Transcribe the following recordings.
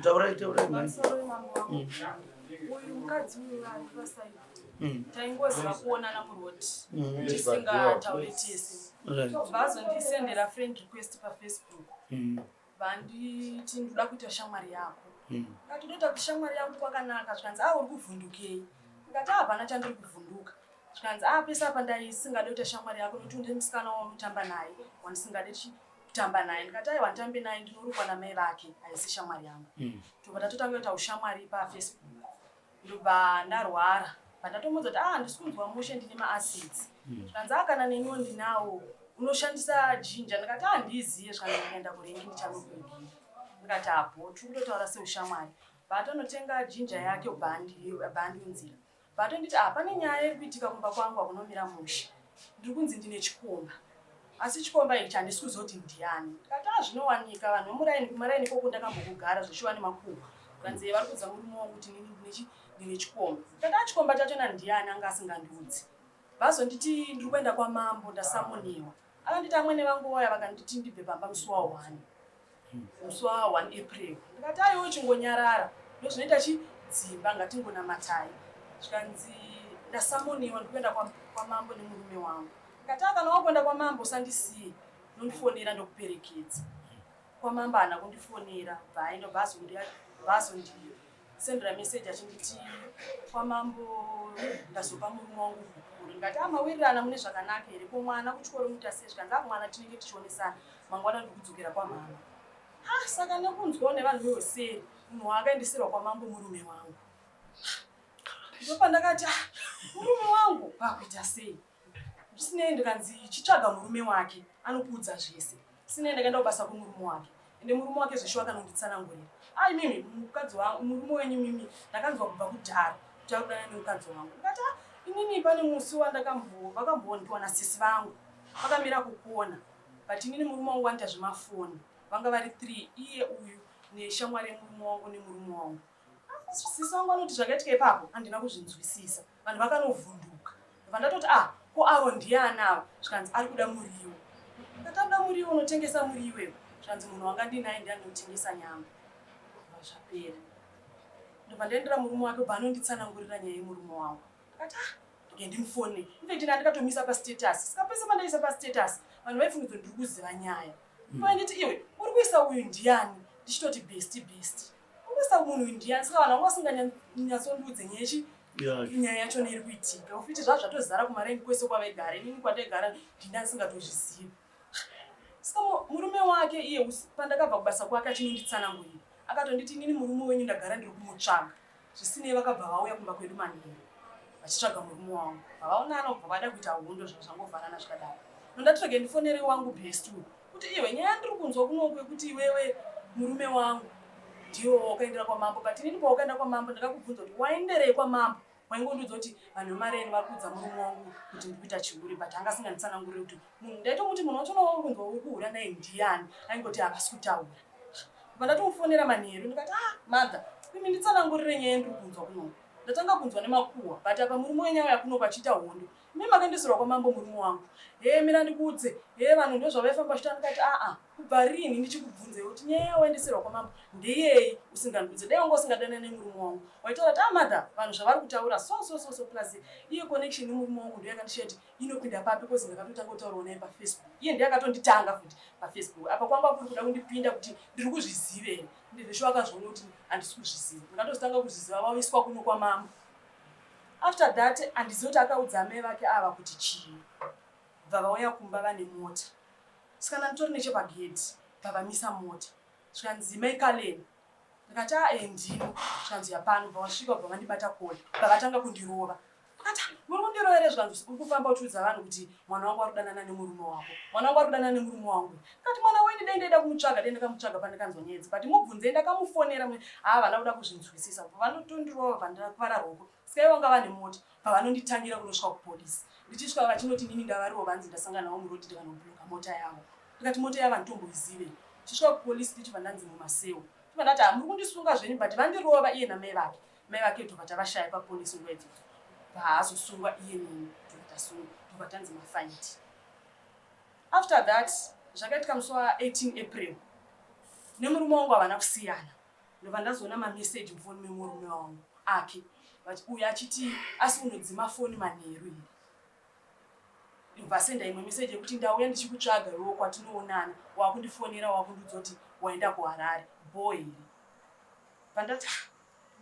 Taurai, taurai mai. Pamusoro mambo wangu. Uyu mukadzi uyu ari pasaidi. Taingoziva kuonana muroad. Tisingataure tese. Vazondisendera friend request paFacebook. Vanditi ndoda kuita shamwari yako. Ndikati ndoita kuti shamwari yangu kwakanaka zvikanzi ah uri kuvhundukei. Ndikati ah hapana chandiri kuvhunduka. Zvikanzi ah pese apa ndaisingade kuita shamwari yako nekuti une musikana waunotamba naye wandisingade kutamba naye. Ndikati aiwa nditambe naye ndinorukwa namai vake haisi shamwari yangu. Tobva tatotanga kuita ushamwari paFacebook. Ndobva ndarwara. Pandatomuudza kuti ah handisi kunzwa mushe ndine maacids. Zvikanzi ah kana neniwo ndinawo unoshandisa ginger. Ndikati ah handiiziye zvikanzi ndikaenda kurengi ndichanokuigira. Ndikati abho tiri kutotaura seushamwari. Paatonotenga ginger yake obva andiunzira. Paatonditi ah pane nyaya iri kuitika kumba kwangu hakunomira mushe. Ndiri kunzi ndine chikomba. Asi chikomba ichi handisi kuziva kuti ndiani. Ndikati ah zvinowanika vanhu vemuraini kumaraini ikoko ndakambokugara zveshuwa nemakuhwa. Zvikanzi vari kuudza murume wangu kuti inini ndine chikomba. Ndikati ah chikomba chachona ndiani anga asingandiudzi. Vazonditi ndiri kuenda kwamambo ndasamoniwa. Akanditi amwene vangu vauya vakanditi ndibve pamba musi wa 1. Musi wa 1 April. Ndikati aiwa chingonyarara. Ndozvinoita chi dzimba ngatingonamatai. Zvikanzi ndasamoniwa ndiri kuenda kwamambo nemurume wangu. Ndikati ah kana wakuenda kwamambo usandisiye unondifonera ndokuperekedza. Kwamambo haana kundifonera bva aenda bva azondisendera message achinditi kwamambo ndazopa murume wangu hukuru. Ndikati ah mawirirana mune zvakanaka here ko mwana kuchikoro muita sei zvikanzi ah mwana tinenge tichionesana mangwana ndiri kudzokera kwamama. Ah saka nekunzwawo nevanhu vehoseri munhu waakaendeserwa kwamambo murume wangu. Ndopandakati ah murume wangu kwakuita sei? Zvisinei ndikanzi chitsvaga murume wake anokuudza zvese. Zvisinei ndakaenda kubasa kwemurume wake. Ende murume wake zveshuwa akanonditsanangurira. Ah imimi mukadzi wangu murume wenyu imimi ndakanzwa kubva kudhara kuti ari kudanana nemukadzi wangu. Ndikati ah inini pane musi wandakambondiwana sisi vangu vakamira kukuona but inini murume wangu vanoita zvemafoni vanga vari 3 iye uyu neshamwari yemurume wangu nemurume wangu. Sisi vangu vanoti zvakaitika ipapo handina kuzvinzwisisa. Vanhu vakanovhunduka. Ndobva ndatoti ah ko avo ndiani ava? Zvikanzi ari kuda muriwo. Ndikati ari kuda muriwo unotengesa muriwo iwe. Zvikanzi munhu wanga ndinaye ndiye anotengesa nyama. Ndobva zvapera. Ndobva ndaendera murume wake obva anonditsanangurira nyaya yemurume wangu. Ndikati ah ndike ndimufone. Infact ini ndakatomisa pastatus. Saka pese pandaisa pastatus vanhu vaifungidza kuti ndiri kuziva nyaya. Vainditi iwe uri kuisa uyu ndiani? Ndichitoti bestie bestie. Ukuisa munhu uyu ndiani? Saka vanhu vanga vasinganyatsondiudze nyaya yechi nyaya yachona iri kuitika. Ufiti zvazvo zvatozara kumaraini kwese kwavaigara. Inini kwandaigara ndini asingatozvizivi. Saka murume wake iye pandakabva kubasa kwake achinonditsanangurira akatonditi inini murume wenyu ndagara ndiri kumutsvaga. Zvisinei vakabva vauya kumba kwedu manheru vachitsvaga murume wangu. Pavaonana kubva vada kuita hondo zviro zvangovharana zvikadaro. Ndati rege ndifonere wangu best uyu kuti iwe nyaya yandiri kunzwa kunoku yekuti iwewe murume wangu ndiwe wakaendera kwamambo but inini pawakaenda kwamambo ndakakubvunza kuti waenderei kwamambo waingondiudza kuti vanhu vemareni vari kuudza murume wangu kuti ndiri kuita chihure but anga asinganditsanangurire kuti munhu ndaitomuti munhu wacho wauri kunzwa uri kuhura naye ndiyani aingoti havasi kutaura. Ndobva ndatomufonera manheru ndikati ah mother imi nditsanangurire nyaya yandiri kunzwa kunoku ndatanga kunzwa nemakuhwa but apa murume wenyu auya kunoku achiita hondo imi makaendeserwa kwamambo murume wangu hee mira ndikuudze hee vanhu ndozvavaifamba vachiita ndikati aa kubva rini ndichikubvunzei kuti nyaya yawaendeserwa kwamambo ndeyei usingandiudze dai wanga usingadana nemurume wangu waitaura kuti ah mother vanhu zvavari kutaura so so so so plus iye connection nemurume wangu ndiyo yakandishiya kuti inopinda papi kozi ndakatotanga kutaurawo naye pafacebook iye ndiye akatonditanga futi pafacebook apa kwanga kuri kuda kundipinda kuti ndiri kuzviziva here ndizvesho akazviona kuti handisi kuzviziva ndakatozotanga kuzviziva vaiswa kuno kwamambo after that handizivi kuti akaudza amai vake ava kuti chii bva vauya kumba vane mota sikana nditori nechepagedhi bva vamisa mota zvikanzi mai Kaleni ndikati a ndini zvikanzi yapano bva vasvika bva vandibata kola bva vatanga kundirova. Ndikati ah, muri kundirova here zvikanzi uri kufamba uchiudza vanhu kuti mwana wangu ari kudanana nemurume wako mwana wangu ari kudanana nemurume wangu. Ndikati mwana wenyu dai ndaida kumutsvaga dai ndakamutsvaga pandakanzwa nyaya idzi but mubvunzei ndakamufonera haa havana kuda kuzvinzwisisa bva vanotondirova bva ndakuvara ruoko saka ivo vanga vane mota bva vanonditangira kunosvika kupolisi ndichisvika vachinoti inini ndavarova vanzi ndasangana navo muroad ndikanobloka mota yavo. Ndikati mota yavo handitomboizive. Ndichisvika kupolisi ndichibva ndanzi mumaseu. Ndibva ndati ah muri kundisunga zvenyu but vandirova iye namai vake. Mai vake tobva tavashaya papolisi nguva idzodzo. Paazosungwa iye neni tobva tasungwa tobva tanzi mafaindi. After that zvakaitika musi wa 18 April nemurume wangu havana kusiyana. Ndobva ndazoona mameseji mufoni memurume wangu ake uyo achiti asi unodzima foni manheru here? Ndobva asenda imwe meseji yekuti ndauya ndichikutsvaga iwewo kwatinoonana wakundifonera wakundiudza kuti waenda kuHarare bho here? Pandati ah,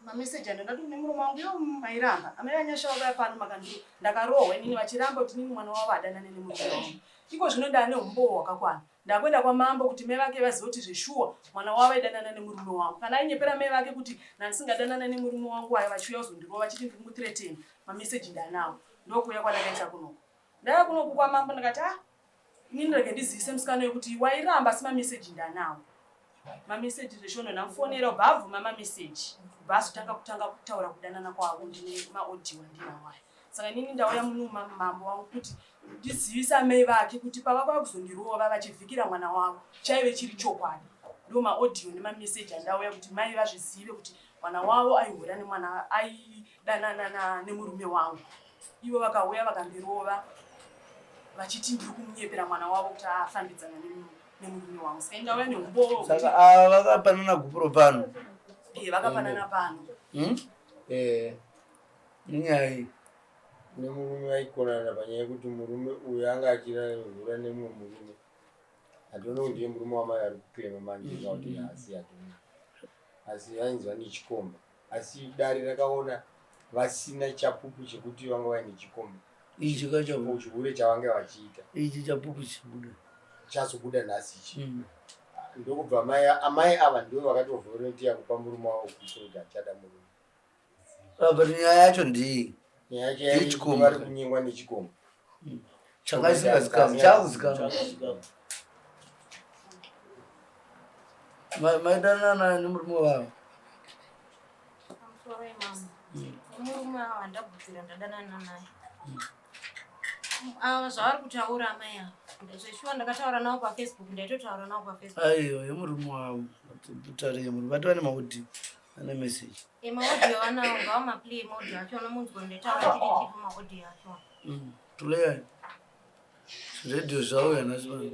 mameseji ando ndati nemurume wangu yo mairamba amai vanyasha vakauya pano makandi ndakarohwa inini vachiramba kuti inini mwana wavo adanane nemurume wangu iko zvino ndane umbowo hwakakwana Ndakuenda kwamambo kuti mai vake vazive kuti zveshuwa mwana wavo aidanana nemurume wangu. Kana ainyepera mai vake kuti ndandisingadanana nemurume wangu aya vachiuya kuzondirova vachiti ndiri kumuthreaten mameseji ndanawo. Ndokuuya kwandakaita kunoku. Ndauya kunoku kwamambo ndikati ah inini rege ndizivise musikana uyu kuti wairamba asi mameseji ndanawo. Mameseji zveshono ndamufonera ubva abvuma mameseji ubva azotanga kutanga kutaura kudanana kwavo ndine maaudio andinawo aya. Saka inini ndauya muno mambo wangu kuti ndizivise amai vake kuti pavakauya kuzondirova vachivhikira mwana wavo chaive chiri chokwadi. Ndo maaudio nemameseji andauya kuti mai vazvizive kuti mwana wavo aihura nemwana aidanana nemurume wangu. Ivo vakauya vakandirova vachiti ndiri kumunyepera mwana wavo kuti afambidzana nemurume wangu. Saka ndauya neumbowo. Saka ava vakapanana gupuro pano? Eh, vakapanana pano. Hmm? Eh. Inyaya iyi. Nemurume vaikonana panyaya yekuti murume uyu anga achirahura nemumwe murume. Hatione kuti ndiye murume wamai ari kuclaima manje kana kuti asi hatione. Asi ainzi vane chikomba. Asi dare rakaona vasina chapupu chekuti vanga vaine chikomba. Ichi kachapupu. Chihure chavange vachiita. Ichi chapupu chibuda. Chazobuda nhasi ichi. Ndokubva amai amai ava ndivo vakatovolunteer kupa murume wavo kuti achada murume. Ah, but nyaya yacho ndii nyaya yacho yachikomba vari kunyengwa nechikomba hmm. changa chisingazikamwi chakuzikamwa maidanana nemurume wavo murume avo handabvira ndadanana naye ava zvavari kutaura amai ava zveshuwa ndakataura navo pafacebook ndaitotaura navo pafacebook aiyo yemurume wavo taure yemurume vati vane maudhi ane message emaaudio anawo ngawa maplay emaaudio acho anomunzwa ndaitaura chiri chipo maaudio acho mm, play radio zvauya nhasi pano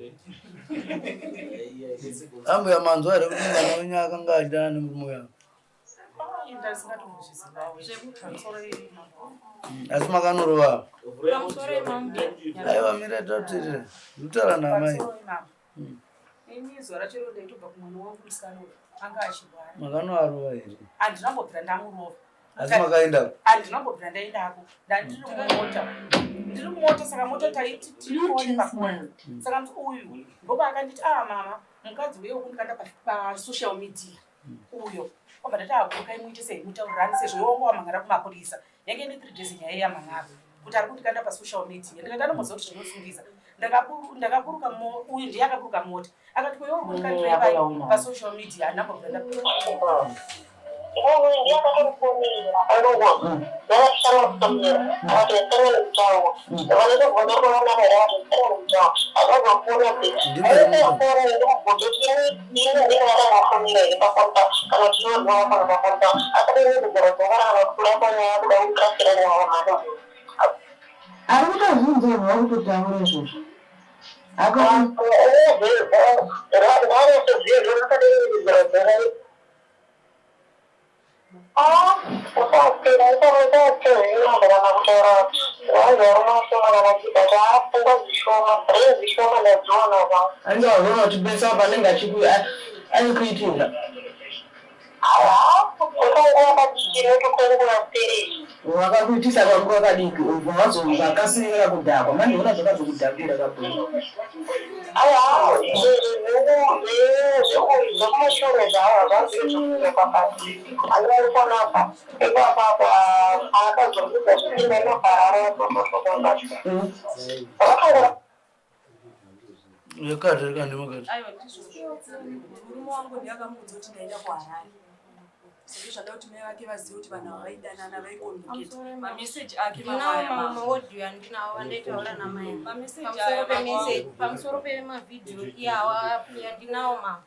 ambuya manzwa here kuti mwana wenyu akanga achidana nemurume uya asi makanorova aiwa mira tatirira ndikutaura naamai Ini zuva racho iro ndaitobva kumwana wangu musikana uyu anga achirwara. Makanoarova here? Handina kumbobvira ndamurova. Asi makaendako? Handina kumbobvira ndaendako. Ndandiri mumota. Ndiri mumota saka mota taiti tiri pakona. Saka uyu ndopaakanditi ah mama mukadzi uye wekundikanda pasocial media uyo obva ndati aburukai muite sei mutaurirani sezvo iwe wanga wamhan'ara kumapurisa yange ine three days nyaya yamhan'ara kuti ari kundikanda pasocial media ndikati anomoziva kuti zvinosungisa ndakaburuka uyu ndiye akaburuka mota akati kwewe uri kundikandira pasocial media handina mbobvira nda Ari kutozvinzwa kutotaura izvozvo. Anenge wazoona kuti pese apa anenge achikuitira. Wakakuitisa kanguva kadiki ubva wazovakasirira kudhakwa manje ona zvakazokudhakira kabhora. Yakati rekandi makati. Aiwa ndizvozvo. Murume wangu ndiye akamuudza kuti ndaenda kuHarare. Sezvo zvada kuti mai vake vazive kuti vanhu ava vaidanana vaicommunicate. Mameseji ake Ndinawo maaudio andinawo andaitaura namai. Mameseji Pamusoro aya pemeseji, pamusoro pemavhidhiyo iyawa andinawo ma.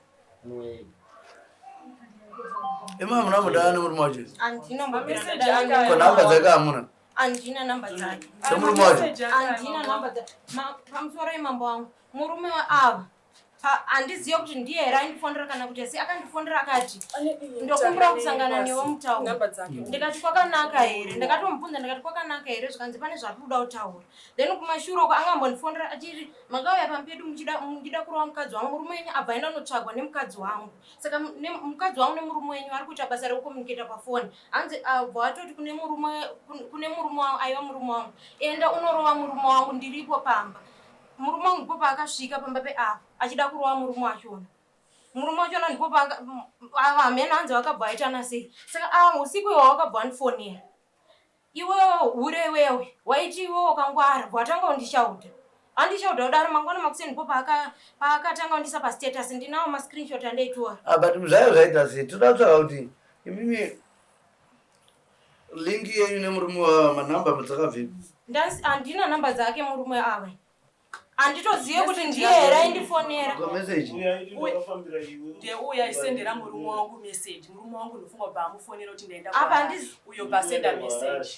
Imi hamuna mudana nemurume wacho? Andina mbobvira Mameseji ndadana ake aya. Ko nhamba dzake hamuna? Andina namba dzake. Dzemurume wacho? Andina namba dzake. Pamusoro yemambo wangu. Murume ava. Handizive kuti ndiye here aindifonera kana kuti asi akandifonera akati ndokumbira kusangana newe mutauro. Ndikati kwakanaka here, ndakatomubvunza ndikati kwakanaka here, zvikanzi pane zvatiri kuda kutaura. Then kumashure uko angambondifonera achiti makauya pampedu muchida kurova mukadzi wangu, murume wenyu abva aenda unotsvagwa nemukadzi wangu. Saka mukadzi wangu nemurume wenyu vari kuita basa rekucommunicata pafoni. Hanzi abva atoti kune murume kune murume wangu, aiva murume wangu, enda unorova murume wangu ndiripo pamba. Murume wangu ndipo paakasvika pamba peapa achida kurova murume wachona. Murume wachona ndipo hameno hanzi vakabva vaitana sei. Saka ava usiku iwawo wakabva wandifonera. Iwewe hure iwewe, waiti iwewe wakangwara, watanga kundishauta. Andishauta kudaro mangwana makuseni ndipo paakatanga kundisa pastatus, ndinawo mascreenshot andaitora. Ah, but zvayo zvaita sei? Toda kutsvaga kuti imimi link yenyu nemurume wava manhamba dzakabvepi? Handina nhamba dzake murume ava. Handitozive kuti ndiye here aindifonera. Ko message? Ndeuya aisendera murume wangu message. Murume wangu ndofunga kubva amufonera kuti ndaenda Apa kwa uyo pasenda message.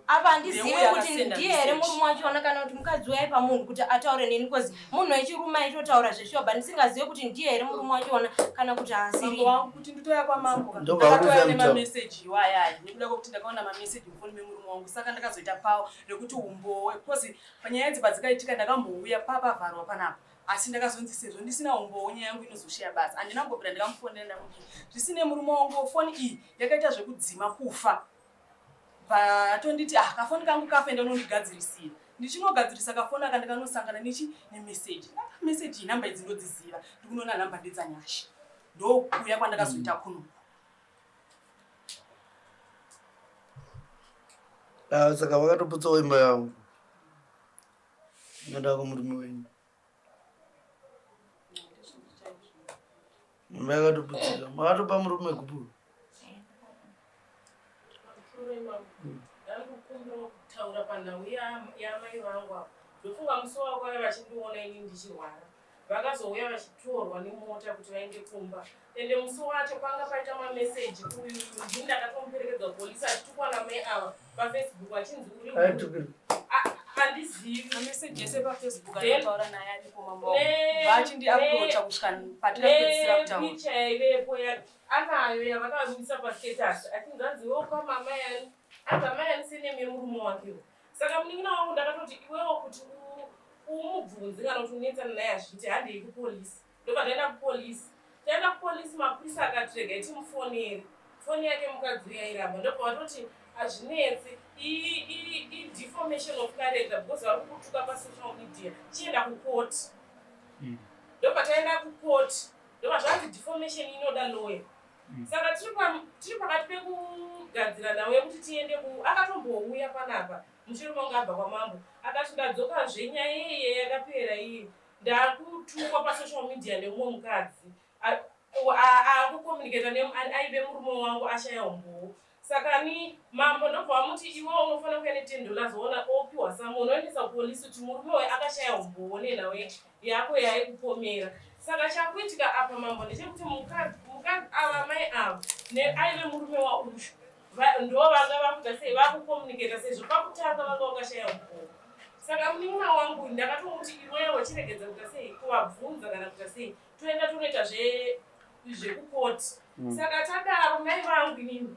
Apa handizive Ndeuya kuti akasenda ndiye here message. murume wachona kana kuti mukadzi uya aipa munhu kuti ataure neni, because munhu wechirume aitotaura zveshuwa, but ndisingazive kuti ndiye here murume wachona kana kuti haasiri. Mambo wangu kuti nditoya kwamambo. Ndobva Ndakatouya akuisa mutauro. nemameseji iwayaya nekuda kwekuti ndakaona mameseji mufoni memurume wangu, saka ndakazoita pawo rekuti umbowe, because panyaya idzi padzikaitika ndakambouya papavharwa panapa, asi ndakazonzi sezvo ndisina umbowo nyaya yangu inozoshiya basa. Handina kumbobvira ndikamufonera ndamudii zvisine murume wangu. Foni iyi yakaita zvekudzima kufa, vatonditi ah, kafoni kangu kafa, enda unondigadzirisira. Ndichinogadzirisa kafoni aka ndikanosangana nechi nemeseji. Meseji iyi nhamba idzi ndodziziva, ndikunoona nhamba ndedzanyasha. Ndokuuya kwandakazoita kuno. Ah, saka vakatoputsawo imba yavo. Inoda kumurume wenyu. Imba yakatoputsika. Makatopa murume gupuro. Ndandikukumbira kutaura panhau yamai vangu apa. Ndofunga musi wako vachindiona ini ndichirwara, vakazouya vachitorwa nemota kuti vaende kumba. Ende musi wacho panga paita mameseji, uyu ndini ndakatomuperekedza kupolisi achitukwa namai ava paFacebook achinzi uri Aitukirwa. Handizivi. Mameseji ese paFacebook anotaura naye aripo, mambo. Vachindiapproacha kusvika patikapedzisira kutaura. Nepicha yaivepo anayo yavakamisa pastatus achinzi anzi iwewo kwamama yani, anzi amai yani seneme yemurume wakewo. Saka munin'ina wangu ndakatoti iwewo kuti umubvunze kana kuti unetsana naye hazviiti, handei kupolisi. Ndobva taenda kupolisi. Taenda kupolisi, mapurisa akati regai timufonere. Foni yake mukadzi uyu yairamba. Ndobva vatoti hazvinetsi, idefamation of character because vari kukutuka pasocial media, chienda kukoti. Ndobva taenda kukoti, ndobva zvanzi defamation inoda lawyer. Saka tiri pakati pekugadzira nhau yekuti tiende ku akatombouya panapa mushure mangu abva kwamambo, akati ndadzokazve, nyaya iye yakapera iyi, ndakutukwa pasocial media nemumwe mukadzi akucommunicata aive murume wangu ashaya umbowo. Saka ni mambo ndobva vamuti iwe unofanira kuya ne10 dollars ona opiwa samu unoendesa kupolisi kuti murume uyu akashaya umbowo nenhau yako yaikupomera. Saka chakuitika apa mambo ndechekuti mukadzi ava mai ava neaive murume waushu ndo vanga vakuita sei vakucommunicata sezvo pakutanga vanga vakashaya umbowo. Saka munin'ina wangu ndakatomuti iwewe chiregedza kuita sei kuvabvunza kana kuita sei, toenda tonoita zvekukoti. Saka tadaro mai vangu inini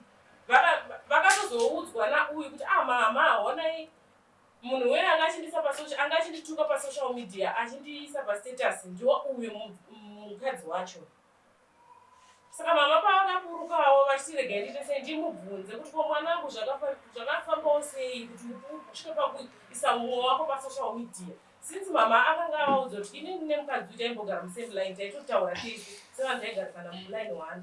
vakatozoudzwa nauyu kuti ah mama, honai munhu weye anga achindisa pasocial, anga achindituka pasocial media achindiisa pastatus ndiwo uyu mukadzi wacho. Saka mama pavakaburukawo vachiti regai ndiite sei ndimubvunze kuti ko mwanangu zvakafambawo sei kuti usvike pakuisa mumwe wako pasocial media, since mama akanga avaudza kuti inini nemukadzi uyu taimbogara musame line, taitotaura tese sevanhu taigarisana muline one.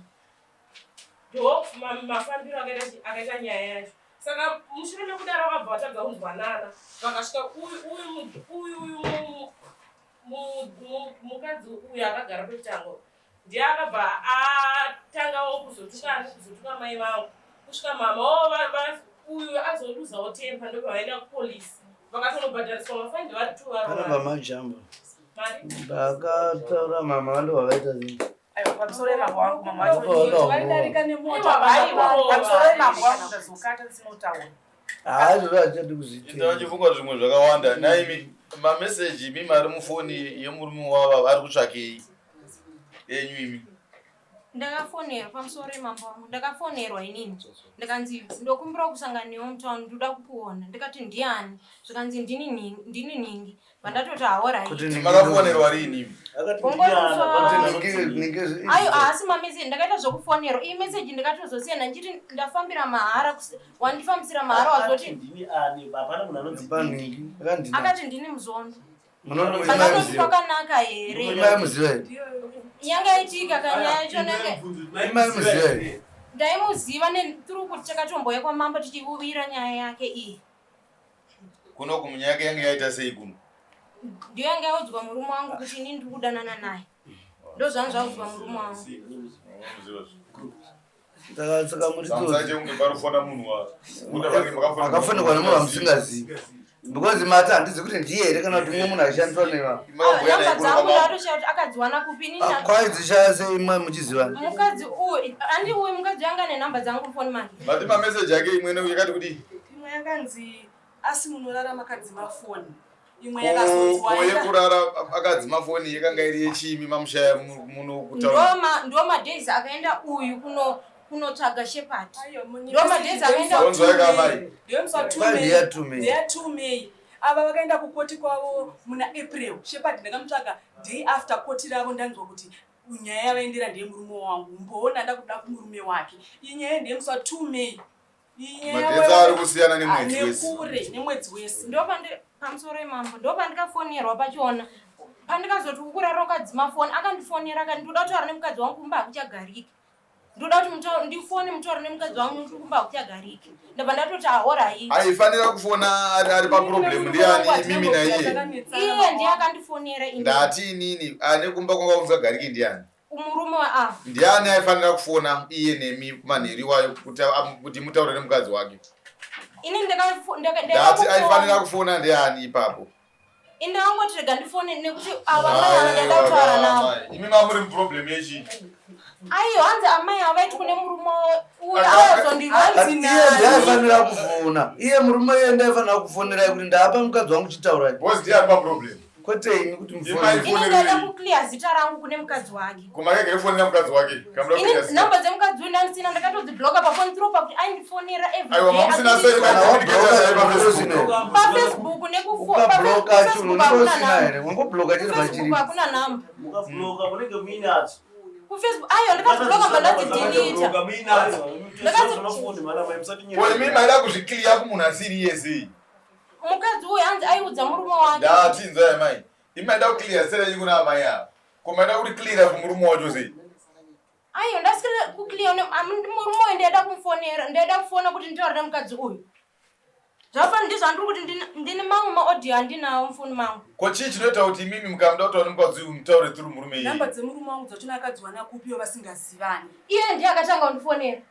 Ndo mafambiro akaita nyaya yacho. Saka mushure mekudaro vakabva vatadza kunzwanana, vakasvika uyu uyu mukadzi uyu akagara pekutanga ndiye akabva atangawo kuzotuka mai vangu kusvika mama wo uyu azoluzawo temper, ndobva vaenda kupolisi vakatonobhadhariswa mafaindi vari two. Kana Varova vamajamba. Mari. Ndakataura mama vando vavaita sei. Aiwa, pamusoro yemambo wangu mama Aiwa, wacho. Vaidarika nemota. Aiwa, pamusoro yemambo wangu ndazokata ndisinotaura. Haa izvozvo hazvichadi kuzviita. Ita vachifunga zvimwe zvakawanda. Naimi mameseji imi ari mufoni yemurume wavo ari kutsvakei enyu imi. Ndakafonerwa pamusoro yemambo wangu ndakafonerwa inini ndikanzi ndokumbira kusangana newe mutown ndoda kukuona ndikati ndiani zvikanzi ndini ndini nhingi vandatoti haoraiti Makafonerwa riini imi? Ayo haasi mameseji ndakaita zvekufonerwa iyi meseji ndikatozosiyana ndichiti ndafambira mahara wandifambisira mahara wazoti akati ndini muzondo Akatoti kwakanaka here yanga yaitika kanyaya yacho nenge ndaimuziva nethrough kuti takatomboya kwamambo tichivuvira nyaya yake iyi Kuno kumunyaya yake yange yaita sei kuno? Ndiyo yanga yaudzwa murume wangu kuti ini ndiri kudanana naye. Ndozvanga zvaudzwa murume wangu. Saka muri makafonerwa nemunhu wamusingazivi because mati handizi kuti ndiye here kana kuti mumwe munhu aishandiswa neva namba dzangu ndatoshaya kuti akadziwana kupi ini ah, kwaidzishaya sei mwe muchizivana mukadzi uyu andi uyu mukadzi anga ane namba dzangu mufoni make mati mameseji ake imwe yakati kudii imwe yakanzi asi munorara makadzima foni imwe yekurara akadzima foni yakanga iri yechiimi mamushaya muno kutaura ndo madays akaenda uyu kuno kunotsvaga shepherd ndo madays akaenda May ava vakaenda kukoti kwavo muna April shepherd ndakamutsvaga day after koti ravo ndanzwa kuti nyaya yavaendera ndeye murume wangu mboona ndakuda kumurume wake iyi nyaya ndeyemusi wa 2 May Madetsa ari kusiyana nemwedzi ah, wese. Nekure nemwedzi wese. Ndopandi pamusoro imambo ndopandikafonerwa pachiona pandikazoti ukurara ukadzima foni akandifonera akati ndoda kutaura nemukadzi wangu kumba hakuchagariki ndoda kuti ndifone mutaure nemukadzi wangu nekuti kumba hakuchagariki ndabva ndatoti ahorai aifanira kufona ari ari paproblem ndiani imimi naiye iye ndiye akandifonera ndati inini ane kumba kwanga kusingagariki ndiani Umurume wa Ndiani aifanira kufona iye nemi manheru iwayo kuti kuti mutaure nemukadzi wake? Ini ndaka ndati aifanira kufona ndiani ipapo? Ini ndakangoti rega ndifone nekuti ava amai ava ndaida kutaura navo. Imi mamuri muproblem yechii? Aiwa hanzi amai ava vaiti kune murume uyu azondivanzi iye ndiaifanira kufona iye murume iye ndiaifanira kufonerai kuti ndapa mukadzi wangu chitaurai. Boss ndiye ari paproblem. Kwete imi kuti Ini ndaida kuclear zita rangu kune mukadzi wake. Kumakeke kufonera mukadzi wake. Kamuda Ini namba dzemukadzi uyu ndandisina ndakatodzibloka pafoni through pakuti aindifonera every Aiwa day. mamusina sei Kana wabloka chiri paFacebook. PaFacebook nekufo Ukabloka chinhu paFacebook hakuna unenge usina namba. here? Wangobloka chiri KuFacebook pachiri. hakuna namba. Mukabloka munenge muinadzo. KuFacebook ayo ndakadzibloka mba ndadzidelete. Ko imi maida kuzvikliya kumunhu asiri iye sei? Mukadzi uyu hanzi aiudza murume wake. Ndati inzwai amai. Imi maida kuclear zita renyu kuna amai ava. Ko maida kuti clear kumurume wacho sei? Aiyo ndasikira kuclear murume uyu ndaida kumufonera ndaida kufona kuti nditaure nemukadzi uyu. Zvafana ndizvandiri kuti ndine mamwe maaudio andinawo mufoni mangu. Ko chii chinoita kuti imimi mukamuda kutaura nemukadzi uyu mutaure through murume iyeye? Namba dzemurume wangu dzachona akadziwana kupi ivo vasingazivani? Iye ndiye akatanga kundifonera.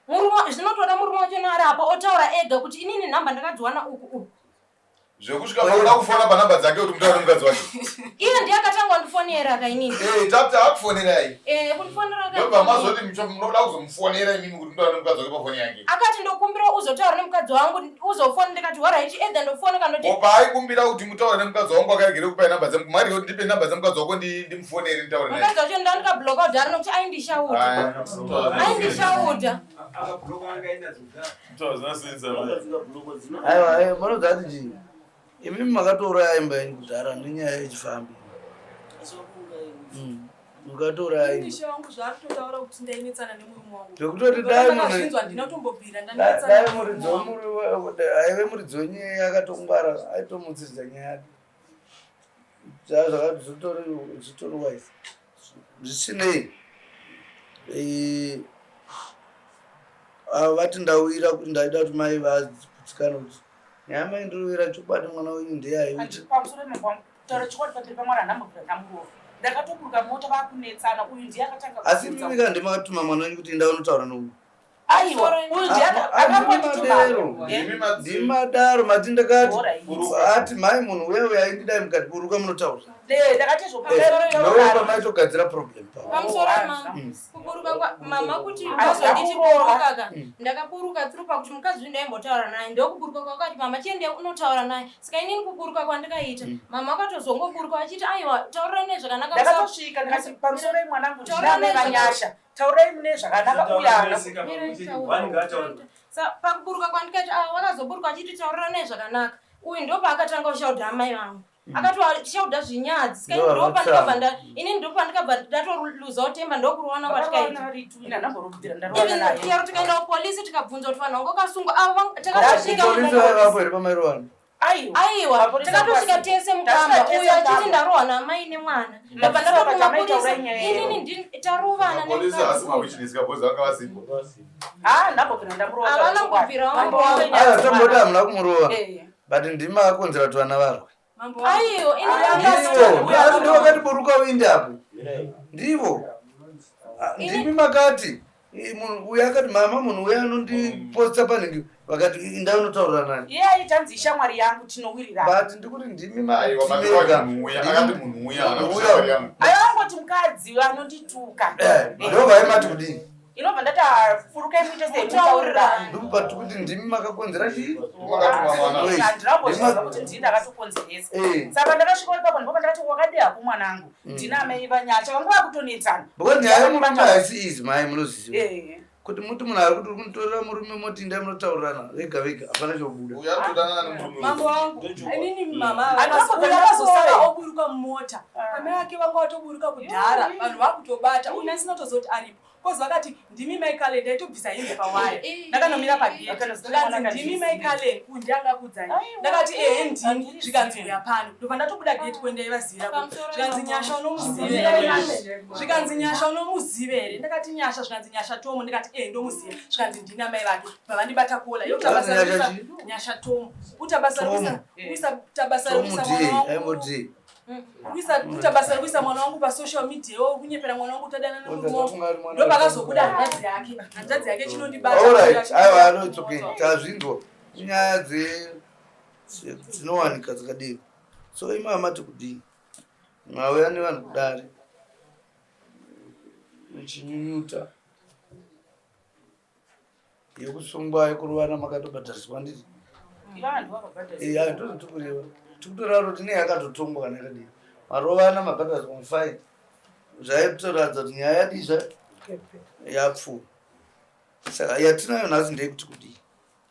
Murume zvinotoda murume wacho ari apa otaura ega kuti inini nhamba ndakadziwana uku uku. Zvekusvika pakuda kufona panhamba dzake kuti mutaure nemukadzi wake. Iye ndiye akatanga kundifonera ka inini. Eh, tapta akufonerai. Eh, kundifonera ka. Ndobva mazoti munoda kuzomufonera imimi kuti mutaure nemukadzi wake pafoni yake. Akati ndokumbira uzotaura nemukadzi wangu uzofona ndikati horaiti either ndofona kana ndoti. Paaikumbira kuti mutaure nemukadzi wangu akaregere kupai namba dzemu mari kuti ndipe namba dzemukadzi wako ndimufonere nditaure naye. Mukadzi wacho ndandikabloka kudhara nokuti aindishauta. Aindishauta. Aiwa, eh, munoziva kuti chii? Imimi makatouraya imba yenyu kudhara nenyaya yechifambi. Mukatouraya imba. Ishe wangu zvaari kutotaura kuti ndainetsana nemurume wangu. Zvekutoti dai munhu Ndakazvinzwa handina kutombobvira dai ndanetsana dai nemurume muridzi wangu. wemuri aive muridzi wenyaya akatongwara aitomutsiridza nyaya yake. Zvakati zvitori zvitori wise. Zvisinei eh, ava vati ndawira kuti ndaida kuti mai vagutsikane kuti nyaya mai ndiriwira chokwadi mwana wenyu ndiye aiuti Pamusoro pemambo kutaura chokwadi pamberi pamwari handina kumbobvira ndamurova. Ndakatoburuka mota vakunetsana uyu ndiye akatanga asi imimi ka ndimakatuma mwana wenyu kuti enda unotaura nouyu. Aiwa, uyu ndiye akangonditi mama. Ndimadaro mati ndakati ati mhai munhu uya uya aindidai mukati buruka munotaura. Ndakati zvopa maitogadzira problem pa. Pamusoro mama. Kuburuka kwa mama kuti mazonditi buruka ka. Ndakaburuka through pakuti mukadzi uyu ndaimbotaura naye. Ndokuburuka kwakati mama chiende unotaura naye. Saka inini kuburuka kwandikaita. Mama akatozongoburuka achiti aiwa taurira naye zvakanaka. Ndakatosvika ndikati pamusoro mwanangu ndiname vanyasha. Taurai mune zvakanaka uye haana Pakuburuka kwandikaita ah, wakazoburuka achiti taurira naye zvakanaka. Uyu ndopaakatanga kushaudha amai vangu. Akatoshaudha zvinyadzi. Saka ini ndopandikabva nda ini ndopandikabva ndatoluza utemba ndokurowana kwatikaita. Even chero tikaenda kupolisi tikabvunza kuti vanhu vanga vakasungwa avo takatosvika Polisi vaivapo here pamairowana? Aiwa, takatosvika tese mukamba uyo achiti ndarohwa naamai nemwana. Ndabva ndatoti mapurisa inini tarovana Mapolisi haasi mawitness ka boys vanga vasipo. Ah, ndambobvira ndamurova. Havana kubvira vamurova. Aiwa tomboti hamuna kumurova. But ndimi makakonzera kuti vana varwe. Aiwa, ini Ndivo, asi ndivo vakati buruka uinde apo. Ndivo. Ah, Ndimi makati munhu uyu akati mama munhu uya anondiposta panhingi vakati inda unotaurira nani. Iye aiti anzi ishamwari yangu tinowirirana. But ndikuti ndimi Aiwa, mati mega. munhu uya akati munhu uya haana kuti shamwari yangu. Aiwa angoti mukadzi anondituka. Ndo vaimati kudini? Inobva ndati furukai muite sei mutaurirane. Ndikubati kuti ndimi makakonzera chii? Makatuma Handinambozviziva kuti ndini ndakatokonzeresa. Saka ndakasvika ipapo ndipo pandakati wakadii hako mwanangu. Ndina amai vanyacha vanga vakutonetsana. Because nyaya yemurume haisi easy mai munoziva. Eh. Kuti muti munhu ari kuti uri kunitorera murume moti ndai munotaurirana vega vega hapana chobuda. Uyu ari kutodanana nemurume Mambo wangu, inini mama Handina uyu akazosara oburuka mumota. Amai ake vanga vatoburuka kudhara, vanhu vakutobata. Uyu asina kutozoti aripo. Kozi vakati ndimi mai Kalen, ndaitobvisa hembe pawaya. Ndakanomira pagate. Zvikanzi ndimi mai Kalen, uyu ndiye angakuudzai. Ndakati ehe ndini, zvikanzi uya pano. Ndobva ndatobuda gate kuenda ivazivira kuti. Zvikanzi Nyasha unomuziva here? Zvikanzi Nyasha unomuziva here? Ndakati Nyasha, zvikanzi Nyasha Tomo, ndikati ehe ndomuziva. Zvikanzi ndini amai vake. Bva vandibata kola. Iwe utabasa Nyasha rekuisa chii? Nyasha Tomo. Utabasa rekuisa uisa tabasa Tomu rekuisa D, mwana wangu. aimbo D. Kuisa kuita basa rekuisa mwana wangu pasocial media iwe kunyepera mwana wangu utadana nemurume wangu. Unga ari mwana Ndopakazobuda hanzvadzi yake. Hanzvadzi yake chinondibata. Alright, aiwa no it's okay. Tazvinzwa. Inyaya dzinowanika dzakadini. So imama mati kudini? Mauya nevanhu kudare. Muchinyunyuta. Yekusungwa yekurovana makatobhadhariswa nditi. Vanhu vakabhadharisa. Iya ndozvatikureva. Tikutoreva kuti nei akatotongwa kana yakadini. Marovana mabhadhariswa mufaini. Zvaitoratidza kuti nyaya yadii zva yapfuura. Saka yatinayo nhasi ndeyekuti kudii?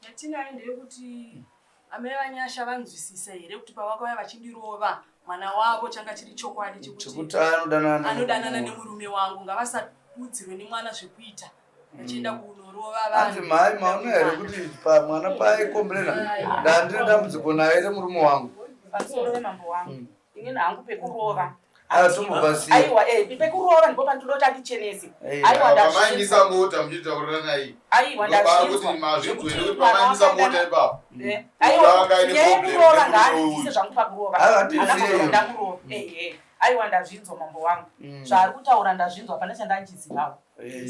Yatinayo ndeyekuti amai vaNyasha vanzwisisa here kuti pavakauya vachindirova mwana wavo changa chiri chokwadi Chekuti anodanana anodanana nemurume wangu ngavasadudzirwe nemwana zvekuita vachienda kunorova Hanzi vanhu. mhai maona here kuti mwana paaikomburena ndandine dambudziko naye remurume wangu. Pamusoro vemambo wangu. Inini hangu pekurova. Aiwa tombovasiya. Aiwa eh pekurova ndipo pandinoda kuti andichenese. Eh. Aiwa Pamaimisa ndazvinzwa. mota muchitaurirana naye. Aiwa Ndopari ndazvinzwa. kuti mazvinzwa here kuti Zvekuti mwana pamaimisa mota wakadanana- ipapo. Eh, Aiwa Vanga ine nyaya problem yekurova nemurume ngaandibvise uyu. zvangu pakurova. Aiwa, handisiye Handina iyo. ndamurova. Ehe. Aiwa ndazvinzwa mambo wangu. Zvaari kutaura ndazvinzwa hapana chandandichizivawo.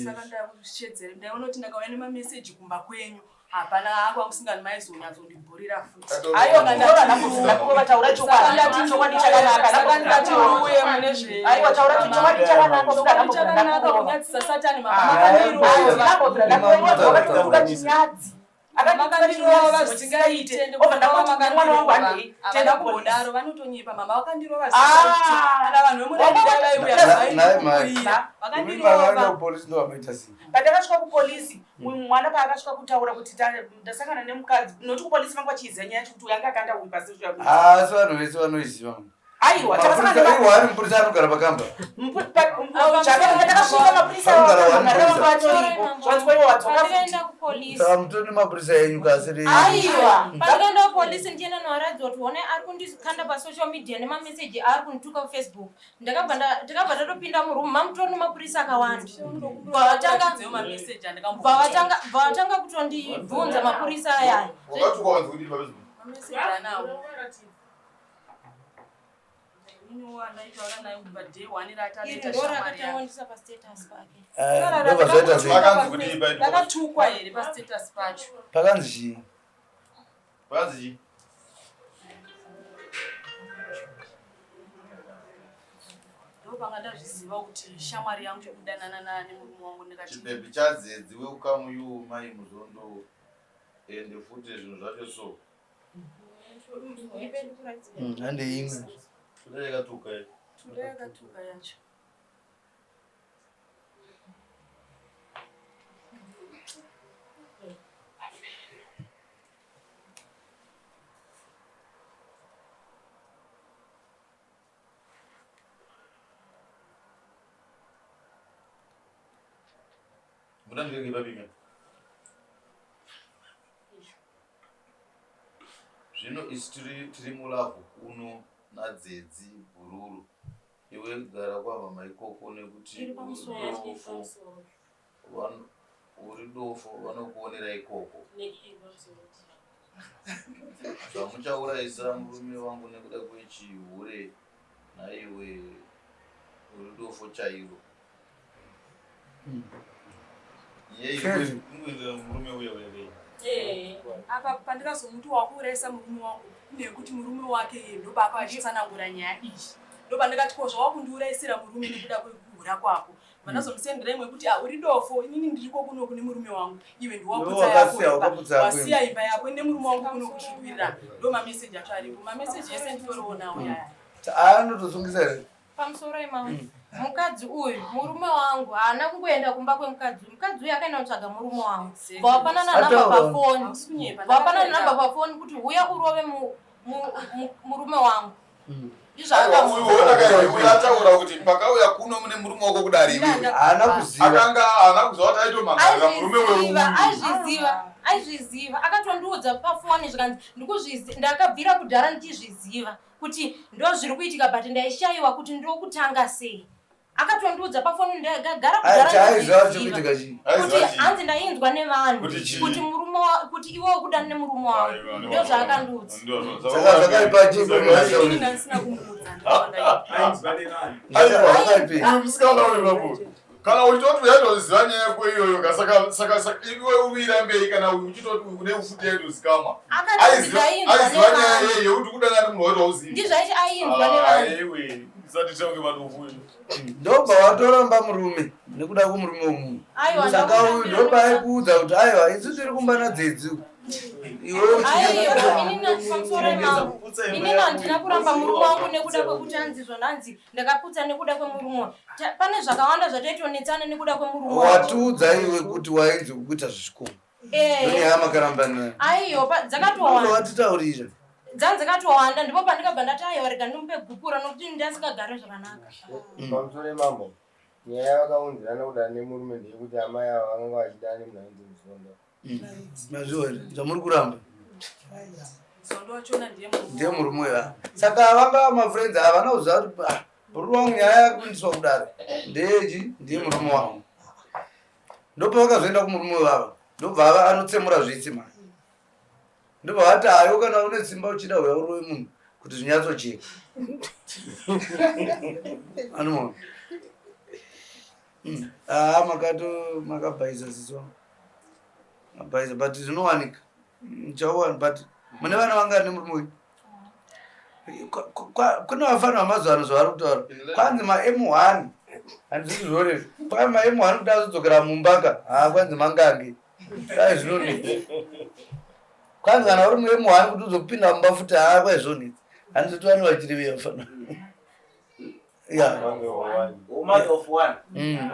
Saka ndakushedzere ndaiona kuti ndakauya nemameseji kumba kwenyu hapana hako amusingani maizonyatsondibhurira futi. Aiwa kurova ndamurova taura chokwadi. Chokwadi chakanaka. Saka ndati uye mune zve Aiwa taura chokwadi chakanaka. Chokwadi chakanaka kunyadzisa satani mama Ah, makandirova. ndambobvira ndakurova wakatotuka chinyadzi. Makandirova zvisingaite Obva ndangoti mwana wangu handei. havana kumbodaro vanotonyepa mama vakandirova Ah. zvisingaite kana vanhu vemurandida vaiuya Nhai mhai. vaindikurira Imi makaenda vakandirova kupolisi ndovamaita sei? Pandakasvika kupolisi uyu mwana paakasvika kutaura kuti ndasangana nemukadzi noti kupolisi vanga vachiziva nyaya yacho kuti uyu anga akanda uyu pasocial media. Asi vanhu vese vanoiziva. Aiwa takasangana Mapurisa nema- iwo ari mupurisa anogara pakamba. Ndakasvika mapurisa Vanogara wani vanga mupurisa. vatoripo zvanzwa iwo wadzoka futi. Pandakaenda kupolisi. Saka mutori nemapurisa enyu kasiri. Aiwa, pandakaenda kupolisi ndichienda novaratidza kuti one ari kundikanda pasocial media nemameseji aari kundituka kufacebook. Ndakabva takabva tatopinda murumu mamutori nemapurisa akawanda. Mameseji Bva vatanga kutondibvunza mapurisa ayaya. Wakatukwa wanzi kudini paFacebook? Mameseji anawo. Ndakatukwa here pastatus pacho? Pakanzi chii? Pakanzi chii? Ndopanga ndazviziva kuti shamwari yangu yekudanana nani murume wangu ndikati Chibhebhi chadzedzi welcome you mai Muzondo ende futi zvinhu zvacho so. Hande imwe. Toda yakatuka iyi. Toda yakatuka yacho. Mutandike papi Zvino isu tiri mulavhu kuno nadzedzi bhururu. Iwe gara kwamama ikoko nekuti uri dofo vanokuonera ikoko. Zvamuchaurayisa murume wangu nekuda kwechihure nhaiwe uri dofo chairo. Eh, apa pandikazomuti wakuurayisa murume wangu nekuti murume wake iye ndobaka achitsanangura nyaya iyi ndopandikati ko zvawakundiurayisira murume nekuda kwekuhura kwako vandazomusendera imwe yekuti ah, uri dofo inini ndiriko kuno kune murume wangu iwe ndiwakutsa imba yako ine murume wangu kuno kuchigwirira ndo mameseji acho aripo mameseji ese nditorionawo yaya anotosungisa here Pamusoro imama. Mm. Mukadzi uyu murume wangu haana kungoenda kumba kwemukadzi uyu. Mukadzi uyu akaenda kutsvaga murume wangu. Vapanana namba pafoni. Vapanana namba pafoni kuti huya urove murume wangu. Mm. Uyu ataura kuti pakauya kuno mune murume wako kudari iwewe. Haana kuziva. Akanga haana kuziva kuti aitomhangarira murume weuyu. Aizviziva. Aizviziva. Akatondiudza pafoni zvikanzi ndikuzviziva ndakabvira kudhara ndichizviziva. kuti ndozviri kuitika but ndaishaiwa kuti ndokutanga sei akatondiudza pafoni ndagara kudharakuti hanzi ndainzwa nevanhu kuti murume kuti iwe ukudana nemurume wangu ndozvaakandiudza Kana uchitoti yaitoziva nyaya yako iyoyo ka saka saka saka iwe uirambei kana uchitoti une futi yaitozikamwa. Akati Aiziva ndainzwa nyaya nevanhu. yeye yekuti kudanana nemunhu waito hauzivi. Ndizvo aiti ainzwa nevanhu. Iwe usati tange madofu. Ndobva watoramba murume nekuda kwemurume wemunhu. Aiwa Saka uyu ndakurambira. ndopaaikuudza kuti aiwa isu tiri kumba nadzedzi uku. Aiwa inini pamusoro imangu. Inini handina kuramba murume wangu nekuda kwekuti hanzi zvona hanzi ndakaputsa nekuda kwemurume wangu. Pane zvakawanda zvataitonetsana nekuda kwemurume wangu. Watiudza iwe kuti wainzi kukuita zvezvikoro. Eh. Ndonyaya makarambana. Aiwa dzakatowanda. Watitaurira. Dzanzi dzakatowanda ndipo pandikabva ndati aiwa rega ndimupe gupura nokuti ndasingagare zvakanaka. Pamusoro mambo, nyaya yavakaunzirana kudana nemurume ndeyekuti amai ava vanga vachidana nemunhu ainzi Muzondo. Mazviona zvamuri kuramba. Muzondo wachona ndiye murume. Ndiye murume uyo. Saka vanga mafriends havana kuziva kuti ah, bhururu wangu nyaya yakuindiswa kudare ndeyechi ndiye murume wangu. Ndopavakazoenda kumurume wavo ndobva ava anotsemura zvitsi mani. Ndobva vati hayo kana une simba uchida uya urove munhu kuti zvinyatsocheka. Anoona. Ah, makato makabhaiza sisi wangu. Mabhaiza but zvinowanika. Muchawana but mune vana vangani nemurume uyu? Kune vafana vamazuva ano zvavari kutaura. Kwanzi ma M1 handisi zvorezvo. Kwanzi ma M1 kuti azodzokera mumba ka. Ah, kwanzi mangange. Dai zvinonetsa. Kwanzi kana uri mu M1 kuti uzopinda mumba futi haa kwai zvonetsa. Handisi kuti vane vachiri vafana. Yeah. Mother of one.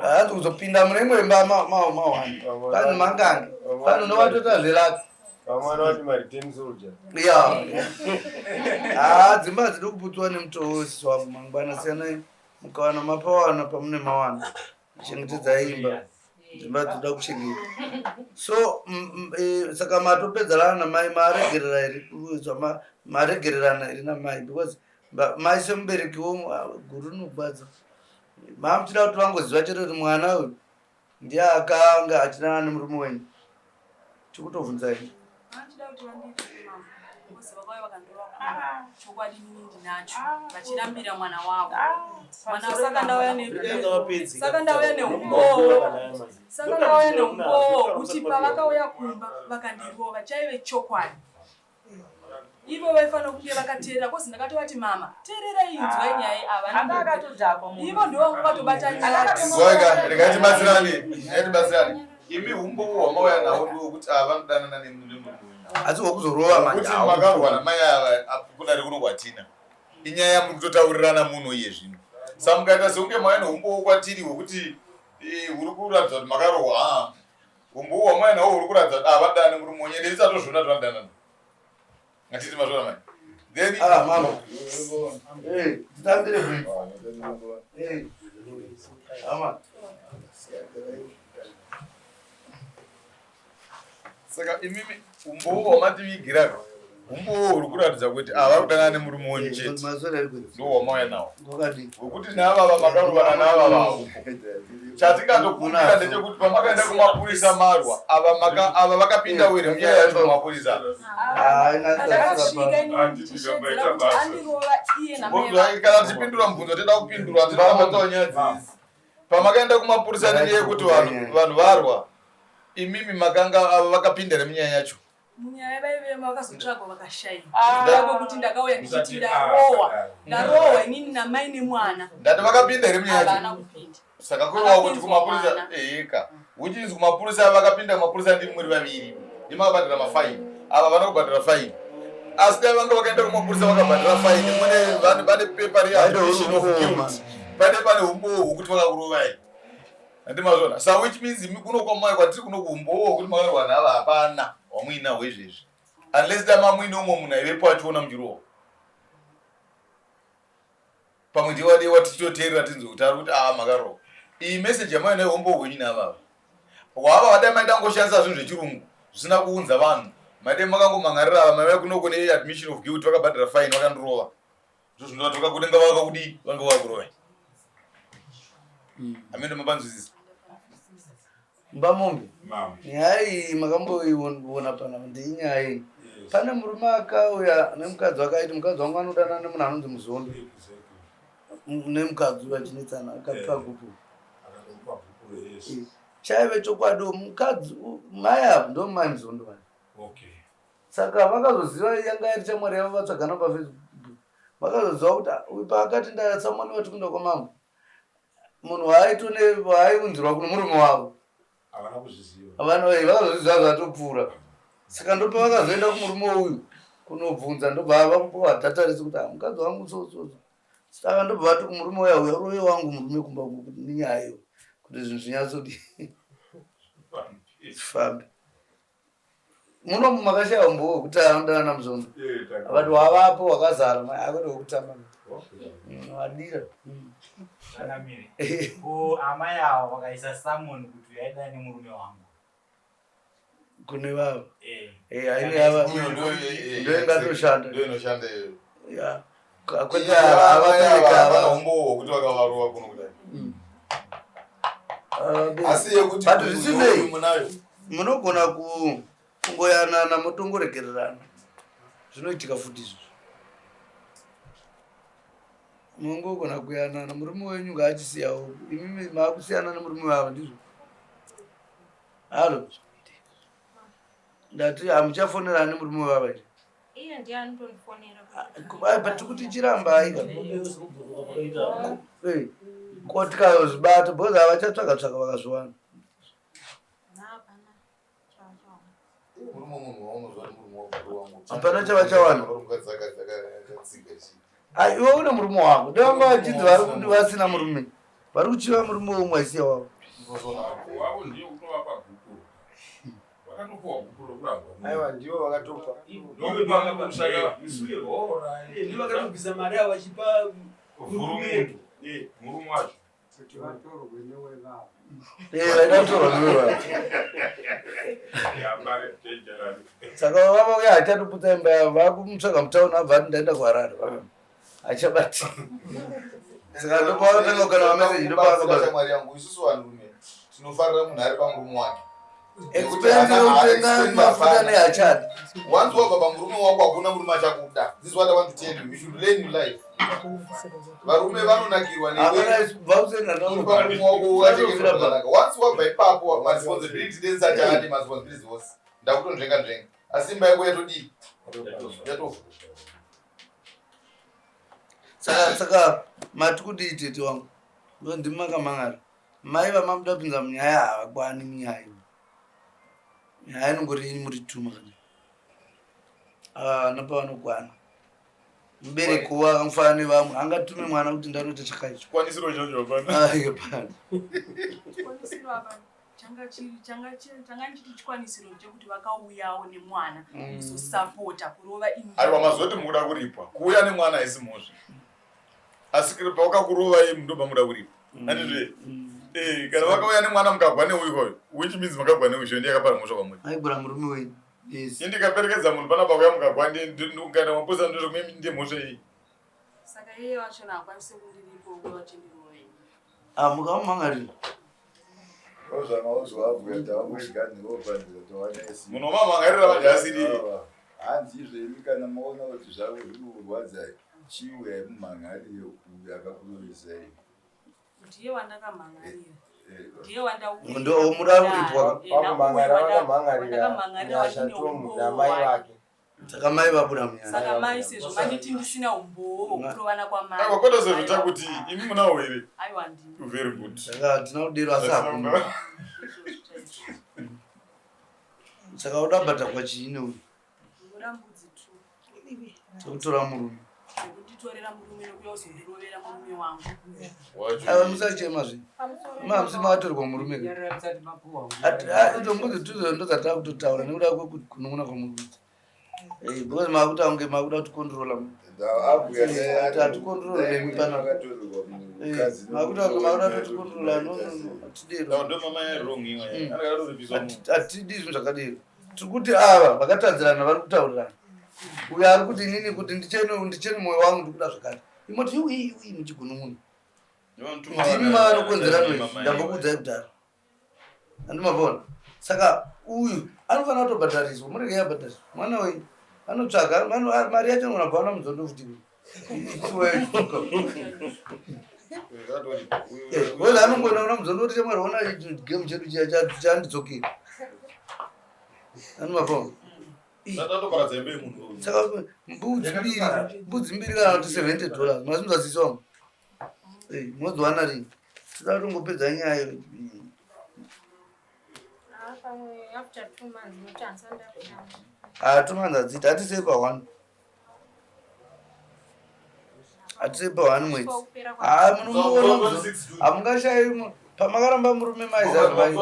Hanzi kuzopinda mune imwe imba ma one. Vanhu mangange. Vanhu unovatota zvelaki. Vamwe vanoti ma return soldier. Yeah. Ah, dzimba hadzidi kuputswa nemutoo wesisi wangu mangwana siyanai mukawana mapawana pamune mawana. Chengetedzai imba. Dzimba dzinoda kuchengeta. So saka matopedzerana namai maregerera here maregererana here namai because mai semubereki wo guru rinogwadza. Mamuchida kuti vangoziva chete kuti mwana uyu ndiye akanga achinana nemurume wenyu. Tikutovhunza ini. Because vakauya vakandorova kumba. Chokwadi inini ndinacho. Vachirambira mwana wavo. Mwana saka ndauya ne saka ndauya neumbowo. Saka ndauya neumbowo kuti pavakauya kumba vakandirova chaive chokwadi. Ivo vaifanira kunge vakateerera kozi ndakatovati mama teererai inzwai nyaya ava. Anga akatodhakwa munhu. Ivo ndivo vanga vatobata nyaya. Zoika, regai tibatsirane, regai tibatsirane. Imi humbowo hwamauya nawo ndewekuti ava vanodanana nemurume wenyu. Asi wekuzorova manje Kuti hawu. makarwa namai ava kudare kuno kwatina. Inyaya yamuri kutotaurirana muno iye zvino. Saka mukaita sekunge mauya neumbowo kwatiri hwekuti eh, huri kuratidza kuti makarohwa. Ah. Umbowo hwamauya nawo huri kuratidza kuti ava vanodana nemurume wenyu. Ende isu tatozviona kuti vanodanana. Hatiti mazviona mai. Then Ah, mama. Eh, titambire bwino. Eh. Ama. Saka imimi umbowo hwamativigira umbowo huri kuratidza kuti ava kudanana nemurume wenyu chete. Maswera ari kwezi. Ndiwo hwamauya nawo. Kwakadii? Wekuti naavava makarovana naavava haupo. Chatingatokumbira ndechekuti pamakaenda kumapurisa marwa ava maka ava vakapinda were munyaya yacho kumapurisa. Ah, ina Ndakasvika inini ndichishedzera kuti andirova iye namai vake. Kana tichipindura mubvunzo toda kupindura tinoda nyaya dzidzi. Pamakaenda kumapurisa nenyaya yekuti vanhu vanhu varwa imimi makanga ava vakapinda here munyaya yacho. Munyaya vaive vakazotsvagwa vakashaiwa. Ah. Ndako kuti ndakauya ndichiti ndarohwa. Ndarohwa inini namai nemwana. Ndati vakapinda here munyaya yacho. Havana kupinda. Saka kureva kuti Vakapinzwa kumapurisa mwana. eka which means kumapurisa vakapinda kumapurisa ndimi muri vaviri ndimi makabhadhara mafaini ava vana kubhadhara faini asi dai vanga vakaenda kumapurisa vakabhadhara faini mune vane pane pepa readmission of guilt pane pane umbowo hwekuti vakakurovai handimazvona sa which means imi kuno kwamai kwatiri kuno kuumbowo hwekuti makarwa nava hapana hwamuinahwo izvezvi unless dai mamuine umwe munhu aivepo achiona muchirohwa pamwe ndiye wadewa tichitoteerera tinzwe kuti ari kuti aa makarohwa iyi message yamauya nayo umbowo hwenyu navava hwava vadai maida kungoshandisa zvinhu zvechirungu zvisina kuunza vanhu maidai makangomhan'arira ava maiva kunoko neadmission of guilt vakabhadhara fine vakandirova ndozvinova vakakudenga vakakudii vanga vakurovai amene mapanzwisisa Mbamombe. Mama. Nyaya iyi makamboiona panapa ndeinyaya iyi. Pane murume akauya nemukadzi wake aiti mukadzi wangu anodanana nemunhu anonzi Muzondo. Nemukadzi uyu achinetsana akapiwa gupu. Akatomupa gupuro yes. Chaive chokwadi mukadzi mai ava ndo mai Muzondo vaya. Okay. Saka vakazoziva yanga iri shamwari yavo vatsvagana paFacebook. Vakazoziva kuti ah, uyu paakati ndasamoni vati kuenda kwamambo. Munhu waaitone waaiunzirwa kuno murume wavo. Havana kuzviziva. Havana eh, vakazozviziva zvatopfuura. Saka ndopavakazoenda kumurume uyu kunobvunza ndobva vamupiwa data rese kuti ah, mukadzi wangu so so so. Saka ndobva vati kumurume uya uya uroye wangu murume kumba uku kuti nenyaya iyo kuti zvinhu zvinyatsodii zvifambe. Muno makashaya umbowo wekuti anodana naMuzondo. Vati wavapo wakazara mai akuti wekutamba. Wadira. Changamire. Ko amai ava vakaisa summon kuti yaidana nemurume wangu. Kune vava. Eh. Eh, haini yava. Uyo ndo eh, eh, Ndo ingatoshanda. ndo inoshanda iyoyo. Ya. Kwete Iye ava avabereki havana ava. umbowo hwekuti vakavarova kuno kudai asi yekuti But zvisinei. munayo Munogona kungoyanana motongoregererana. Zvinoitika futi izvozvo. Mungogona kuyanana murume wenyu ngaachisiyawo. Imimi maakusiyana nemurume wavo ndizvo. Halo. Ndati hamuchafonerani nemurume wavo nje. Iye ndiye anotondifonera. But kuti chiramba aika. Eh. Ko tikazvibata because havachatsvaga tsvaga vakazviwana. Hapana. Chavachawana. murume munhu waunozwa kuti murume wako wangu Hapana chavachawana. mukadzi akatsiga chii Ai, iwe une murume wako. Ndevanga vachinzi vari kuti vasina murume. Vari kuchiva murume womwe aisiya wavo. Wavo ndiye kutovapa gupuro. Vakatopuwa gupuro kurangwa. Aiwa ndivo vakatopa. Ndivakatobvisa mari avo vachipa Vhurumundu. Murume wacho. Kuti vatorwe newevavo. Eh, vaida kutorwa newe vavo. Yeah, mari dangerous. Saka vava uya achatoputsa imba yavo vakumutsvaga mutauni abva ati ndaenda kuHarare. Achabati. Saka ndopavakatanga kukana mameseji ndopavakabata. shamwari yangu isusu vanhurume tinofarira munhu ari pamurume wake. Expense yekutenga mafuta nehachadi. Once wabva pamurume wako hakuna murume achakuda. This is what I want to tell you. You should learn your life. Varume vanonakirwa newe. Murume wako wachengeta zvakanaka. Once wabva ipapo maresponsibility ndesati maresponsibility ose. Ndakutonzvenga nzvenga. Asi imba yako yatodii? Yatofa. Saka saka mati kudii tete wangu? Ndo ndimi makamangara. Mai vamamuda kupinza munyaya havakwani munyaya. Nyaya inongori yenyu muri tuma kana. Ava vana pavanokwana. Mubereki wo akangofanana nevamwe angatume mwana kuti ndanoita chakaicho. Chikwanisiro ichocho hapana. Ai hapana. Chikwanisiro hapana. Changa chiri changa chiri changa chiri chikwanisiro chekuti vakauyawo nemwana mm. kuzosapota kurova ini. Aiwa mazoti mukuda kuripwa. Kuuya nemwana haisi mhosva. Asi pawakakurova imi ndo pamuda kuripwa. Mm. Andizve? Mm. Eh, kana vakauya nemwana mukagwa neuyu koyo, which means makagwa neuyu ndiye akapara mhosva kwamuri. Aigura murume wenyu. Yes. Ini ndikaperekedza munhu panapa kuya mukagwa ndiye ndikaenda mapurisa ndozvo ndiye mhosva iyi. Saka iye wacho haakwanisi kundiripo uye wachindirovei. Ah, mukamumangarira. Munhu wamamangarira manje asiri. Hanzi izvo imi kana maona kuti zvavo zviri kurwadzai chiuyai mumhan'arire uyu akakurovesai. Ndiye wandakamhan'arira. Ndiye wandauya. Ndo muda kuripwa. Pakumhan'ara vakamhan'arira Nyasha Tomu namai vake. Saka mai vabuda munyaya. Saka mai sezvo manditi ndisina umbowo hwekurovana kwamai. Aiwa kwete sezvo takuti imi munawo here? Aiwa ndini. Very good. Saka hatina kudero asi hakuna. Saka uda bhadhakwa chii neuyu? Ndoda mbudzi two. Dzekutora murume. Dzekutitorera murume nekuya kuzondirovera murume wangu. Aiwa musachema zve. Mamusi makatorerwa murume ka. Idzo mbudzi tudzo ndodzatava kutotaura nekuda kwekugunun'una kwamuri kuita. Eh, because makuta kunge makuda kutikontrola. Hatikontrole nemi panapa. Eh, makuta kunge makuda kutikontrola no no no hatidero. Hatidi zvinhu zvakadero. Tiri kuti ava vakatadzirana vari kutaurirana. Uyo ari kuti inini kuti ndichene ndichene moyo wangu ndikuda zvakati. Imoti iwi iwi muchigunun'una. Ndimi mavanokonzera noise ndambokuudzai kudhara. Andimabona. Saka uyu anofanira kutobhadhariswa murege yabhadhariswa. Mwana wenyu anotsvaga mari yacho anogona kubva ana muzondo futi. Weza anongoona una muzondo kuti shamwari ona game chedu chiya chandidzokera. Andimabona. Saka mbudzi mbiri mbudzi mbiri kana kuti 70 dollars mazimuzadzisa wangu. Eh, modziwana rini? Toda kutongopedza nyaya iyo. Ah, pamwe after 2 months nokuti handisati ndakuda. Ah, 2 months hadziiti, hatisei pa one. Hatisei pa one mwedzi. Ah, munomuona hamungashayi pamakaramba murume maiza mai.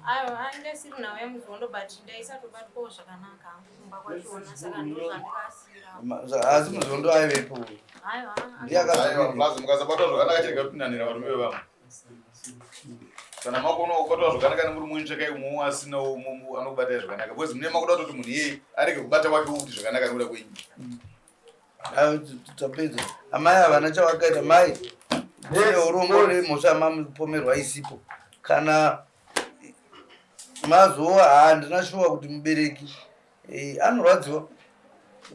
Aiwa, ndasiri nhau yemuzondo but ndaisatobatwawo zvakanaka hangu kumba kwachona saka ndozvandikasira. Asi muzondo aivepo. Aiwa. Ndiye Aiwa, plus mukasabatwa zvakanaka chirega kupindanira varume vevamwe. Kana makuona kubatwa zvakanaka nemurume wenyu tsvakai umwe asina anokubatai zvakanaka because mune makuda kutoti munhu iyeye arege kubata kwake kuti zvakanaka nekuda kwenyu. Tapedza. Amai havana chavakaita mai. Ndine urombo nemhosva yamamupomerwa isipo. Kana mazowa handina shuwa kuti mubereki eh, anorwadziwa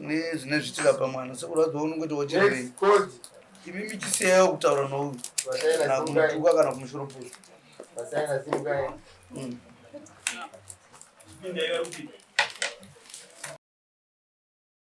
nezvine zviitika pamwana sekurwadziwa unongoita wachirei. Imi michisiyawo kutaura nouyu kana kumutuka kana kumushoropoza. Vasaina simukai. Mm.